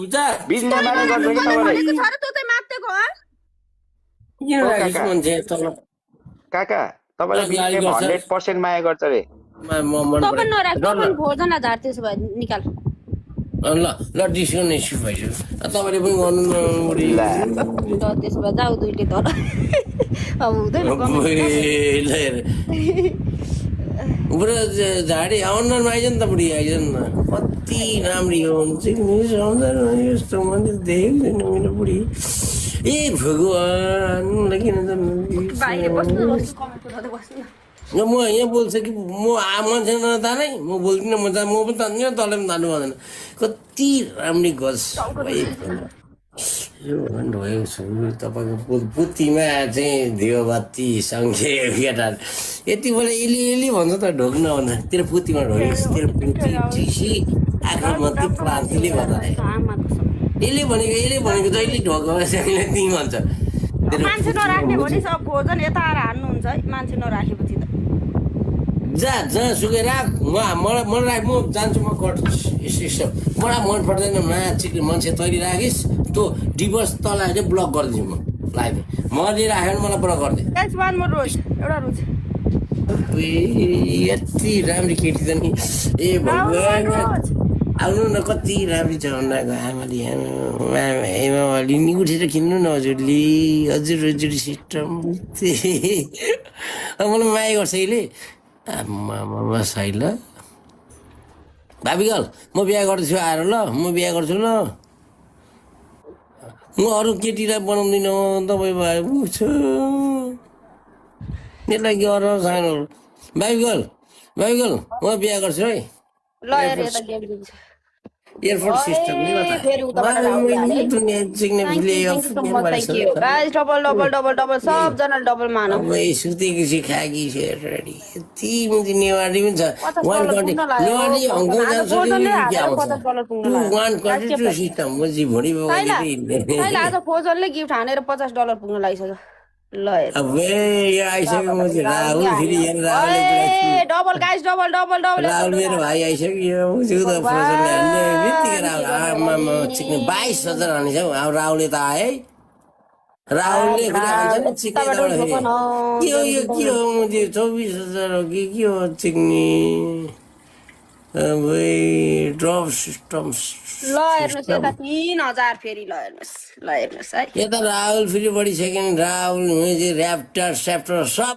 विचार बिचमा माया गर्छ कि तपाईँलाई भनेको छ र तँ चाहिँ मात्तेको हँ किन राखिस् मान्छे तल काका तपाईँलाई गाली बिचमा गर्छ 100% माया गर्छ रे म मन तँ परे पनि नराख तँ ल पनि भोजन झार त्यसो भए निकाल ल ल डिस्काउन्ट इस्यु भइसक्यो तपाईँले पनि गर्नु न बुढी ला ल त्यसो भए जाऊ दुइटे तर अब हुँदैन बुढो झाडी आउनु न आइज नि त बुढी आइज न कति राम्री हो यस्तो मान्छे देखेको छैन मेरो बुढी ए भगवान् किन बाहिर बस्नु बस्नु कमेन्ट उठाउँदै बस्नु न म यहाँ बोल्छ कि म मान्छे नतानै म बोल्दिनँ म पनि तान्दिनँ तँलाई पनि तान्नु पर्दैन कति राम्री गज यो ढोगेको छु तपाईँको पुत्तीमा चाहिँ दियो बत्ती सङ्ख्या केटाहरू यति बेला एली भन्छ त ढोग्न भन्दा तेरो पुत्तीमा ढोगेको छु तेरो पुत्ती चिसी आक्रमती क्रान्तिले गर्दा यसले भनेको जहिले ढोगमा साइले त्यहीँ भन्छ मान्छे नराख्ने हो नि सब भोजन यता आएर हान्नुहुन्छ है मान्छे नराखेपछि त जहाँ सुकै राख मलाई राख म जान्छु म सिस्टम मलाई मन पर्दैन चिक्ने मान्छे तैँले राखिस् तँ डिभोर्स तँलाई चाहिँ ब्लक गरिदिन्छु म लाइभ मैले राख्यो भने मलाई ब्लक गरिदिएँ एउटा रोज यति राम्रो केटी त नि ए भगवान् आउनु न कति राम्रो छ उनीहरूको आमाले हेमावाली नि उठेर किन्नु न हजुरले हजुर सिस्टम मलाई माया गर्छ अहिले आमा साइल भाबी गल म बिहा गर्दैछु आएर ल म बिहा गर्छु ल म अरू केटीलाई बनाउँदिनँ तपाईँ भए पुग्छ यसलाई गर खानु भाबी गल म बिहा गर्छु है ल हेर यता गेम दिन्छ airport system guys double double double double सबजनाले डबल मानौ सुतेको छु खाकी छु यति मुजी नेवारी पनि छ वान कन्ट्री नेवारी हङकङ जान्छ वान कन्ट्री टु सिस्टम मुजी भुँडी अहिले आज फोजलले गिफ्ट हानेर $50 पुग्न लागिसक्यो ल हेर अब यो आइसक्यो मुजी राहुल फेरि Rahul double guys double double double Rahul मेरो भाइ आइसक्यो मुजी त फोजलले हान्ने बित्तिकै राहुल आमामा चिक्ने 22,000 हानेछ अब राहुलले त आए राहुलले फेरि हान्छ नि चिक्ने के हो मुजी 24,000 हो कि के हो चिक्ने ड्रप सिस्टम ल हेर्नुहोस् यता 3,000 फेरि ल हेर्नुहोस् है यता राहुल फेरि बढिसक्यो नि राहुल ऱ्याप्टर स्याप्टर सब